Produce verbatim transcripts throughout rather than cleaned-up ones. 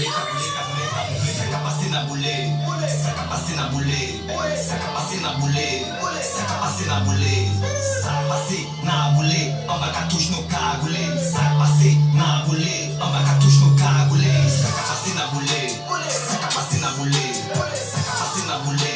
Sa k pase nan boule? Sa k pase nan boule? Sa k pase nan boule? Sa k pase nan boule? Sa k pase nan boule? Sa k pase nan boule? Anba katouch nou kagoule. Sa k pase nan boule? Anba katouch nou kagoule. Sa k pase nan boule? Sa k pase nan boule? Sa k pase nan boule?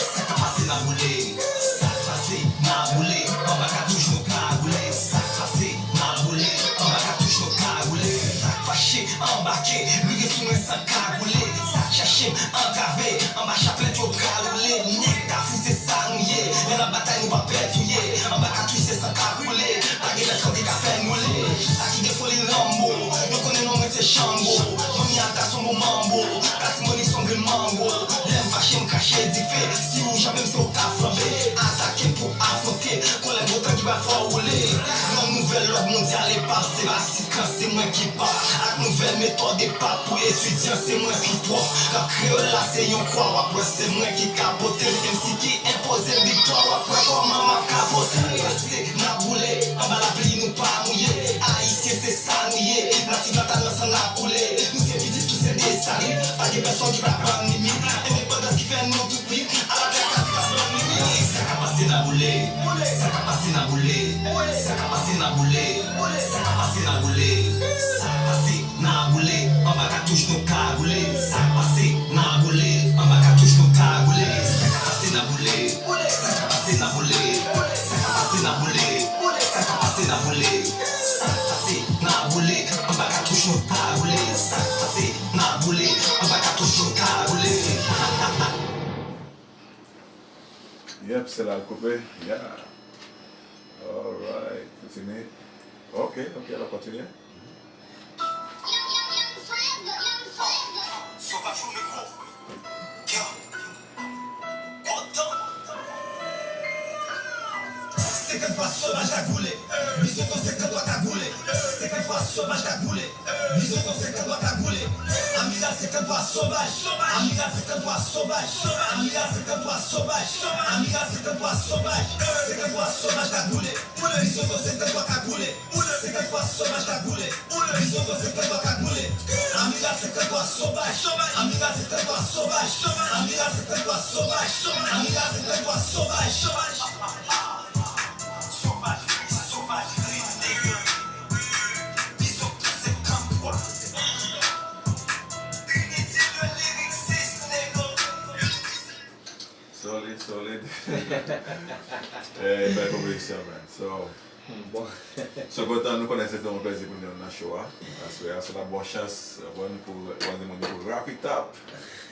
Sa k pase nan boule? Sa k pase nan boule? Anba katouch nou kagoule. Sa k pase nan boule? Anba katouch nou kagoule. Sa k fache anbake, rive sou mwen san kagoule. Sa k chache m antrave, anba chaplèt yo pral woule. Nèg Kafou se sa nou ye, lè n ap batay nou pa pè touye. Anba katouch se san k ap koule, pa gen pèsòn ki ka fè n woule. Sa ki gen foli Rambo, yo konnen non mwen se Chango. Manmi Ata se yon bon manbo, Katimonik se yon grenn mango. Lè m fache m krache dife, si ou janbe m se ou k ap flanbe. Atake m pou afwonte, kòlè bon tan ki pral fè w woule. Yon nouvèl lòd mondyal epap se pa ti kan, se mwen ki pap. Ak nouvèl metòd epap pou etidyan, se mwen ki pwòf. Rap kreyòl la se yon kwa, w ap wè se mwen ki ka pote l. M C ki enpoze l viktwa, w ap wè kòman m ap kapote l. Pase n ap boule, anba lapli nou pa mouye. Ayisyen se sa nou ye, natif natal nan san n ap koule. Nou se pitit tou se Desalin, pa gen pèsòn ki ka pran limit. Endepandans ki fè nou tout mit, ala traka ki pa ban limit. Sa k ap pase n ap boule? Sa k ap pase n ap boule? Sa k ap pase n ap boule? Sa k ap pase n ap boule? Sa k pase n ap boule? Anba katouch nou kagoule. Sa k pase n ap boule? Anba katouch nou kagoule. Sa k ap pase n ap boule? Sa k ap pase n ap boule? Sa k ap pase n ap boule? Sa k ap pase n ap boule? Sa k pase n ap boule? Anba katouch nou kagoule. Sa k pase n ap boule? Anba katouch nou kagoule. Yep, se la l koupe. Yeah. Alright, fini. Ok, ok, n ap kontinye. Sovajou mikwo. Yo. Kontan. Senkant fwa sovaj la koule. Bizoto senkant fwa ka koule. Senkant fwa sovaj ka koule. Bizoto senkant fwa ka koule. Amiral senkant fwa sovaj. Amiral senkant fwa sovaj. Amiral senkant fwa sovaj. Amiral senkant fwa sovaj. Senkant fwa sovaj ka koule. Bizoto senkant fwa ka koule. Senkant fwa sovaj ka koule. Bizoto senkant fwa ka koule. Amiral senkant fwa sovaj. Amiral senkant fwa sovaj. Amiral senkant fwa sovaj. Amiral senkant fwa sovaj. Sovajri, sovajri, nèg. Bizoto senkant fwa. Trinity le lyricist, nèg. Solid, solid. Eh, bèl konpozisyon, man. So, bon. So, kontan, nou konnen se te yon plezi pou nou nan show a. Aswè a, so n ap ba w chans, bon, pou, pou di moun pou wrap it up.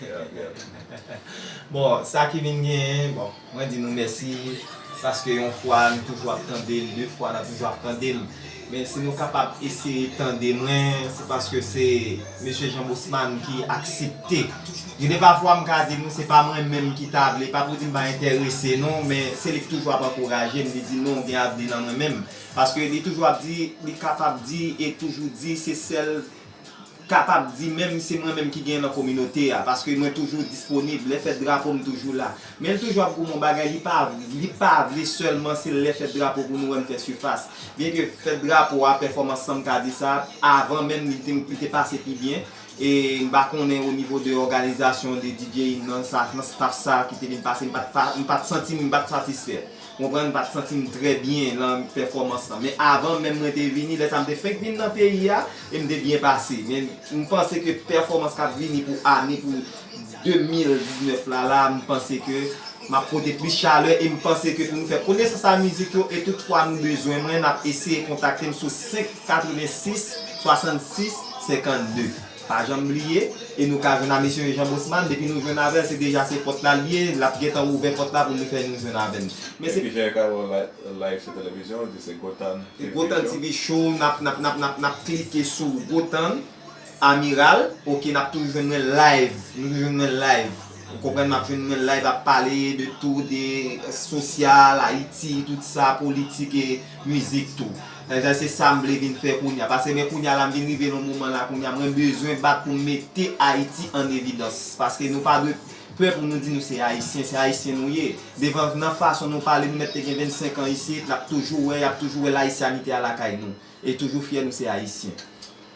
Yeah, yeah. Bon, sa ki vin genyen, bon, mwen di nou mèsi, paske yon fwa, nou toujou ap tande l, de fwa, n ap toujou ap tande l. Men si nou kapab eseye tande mwen, se paske se mesye Jean Bosman ki aksepte. Gen de pafwa m ka di nou se pa mwen menm ki ta vle, pa pou di m pa enterese non, men se li ki toujou ap ankouraje m, li di non, gen avni nan mwen menm. Paske li toujou ap di, li kapab di e toujou di se sèl kapab di menm se mwen menm ki genyen nan kominote a, paske mwen toujou disponib, lè fèt drapo m toujou la. Men l toujou ap goumen yon bagay, li pa, li pa vle sèlman se lè fèt drapo pou nou wè m fè sifas. Byenke fèt drapo a, pèfòmans lan m ka di sa, avan menm li te, li te pase pi byen. E m pa konnen o nivo de òganizasyon de DJing nan, sa, nan staff sa ki te vin pase, m pa t pa, m pa t santi m, m pa t satisfè. Ou konprann, m pa t santi m trè byen nan pèfòmans lan. Men avan menm mwen te vini, lè sa m te fenk vin nan peyi a, e m te byen pase. Men m panse ke pèfòmans k ap vini pou ane, pou de mil diznèf la, la, m panse ke m ap pote plis chalè e m panse ke pou nou fè konesans a mizik yo, e tout fwa nou bezwen mwen, n ap eseye kontakte m sou senk katrevensis swasannsis senkannde. Pa janm bliye, e nou ka jwenn a mesye Jean Bosman, depi nou jwenn avè l, se deja se pòt la l ye, l ap gentan ouvè pòt la pou nou fè nou jwenn avè l. Men se Epi jan yo ka wè live sou televizyon, yo di se Gotan T V Show. Gotan T V Show, n ap, n ap, n ap, n ap, n ap klike sou Gotan, Amiral, oke, n ap toujou jwenn mwen live, nou toujou jwenn mwen live. Ou konprann, m ap jwenn mwen live ap pale de tou, de sosyal, Ayiti, tout sa, politik e mizik tou. Sa se sa m vle vin fè kounye a. Paske men kounye a la, m vin rive nan moman la kounye a, mwen bezwen bat pou m mete Ayiti an evidans. Paske nou pa dwe pè pou nou di nou se Ayisyen, se Ayisyen nou ye. Devan, nan fason nou pale, nou mèt te gen vennsenk an isit, n ap toujou wè, y ap toujou wè layisyanite a lakay nou. E toujou fyè nou se Ayisyen.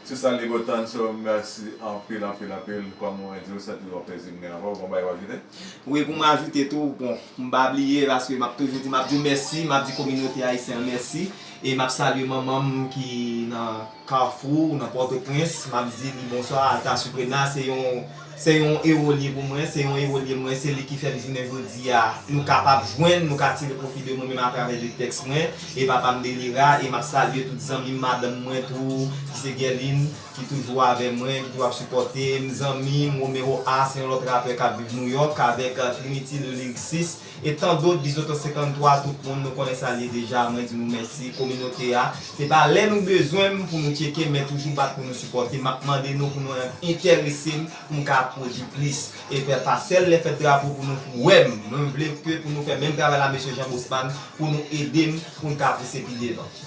Sou sa, Ligotan, so, mèsi anpil, anpil, anpil. Kòm mwen di w, se toujou yon plezi m gen avè w. Gon bagay w ajoute? Wi, pou mwen ajoute tou, bon, m pa bliye, paske m ap toujou di, m ap di w mèsi, m ap di kominote ayisyen an mèsi. E m ap salye manman m ki nan Kafou, nan Pòtoprens. M ap di li bonswa, Alta Suprema, se yon, se yon ewo li ye pou mwen, se yon ewo li ye mwen, se li ki fè m jounen jodi a, nou kapab jwenn, nou ka tire pwofi de mwen menm atravè de tèks mwen, e papa m Delira, e m ap salye tout zanmi m, madanm mwen tou, ki se Guerline, ki toujou avè mwen, ki toujou ap sipòte m, zanmi m, Romero A, se yon lòt rapè k ap viv Nouyòk, avèk, euh, Trinity le lyriciste, e tan dòt, Bizoto senkanntwa, tout moun nou konnen sa l ye deja, mwen di nou mèsi, kominote a, se pa lè nou bezwen m pou nou tcheke m, men toujou bat pou nou sipòte m, m ap mande nou pou nou enterese m, pou m ka pwodui plis, e fè pa sèl lè fèt drapo pou nou wè m, mwen m vle ke pou nou fè menm travay la mesye Jean Bosman, pou nou ede m, pou n ka pouse pi devan.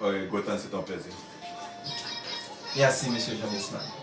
Ok, Gotan, se ton plezi. Mèsi, mesye Jean Bosman.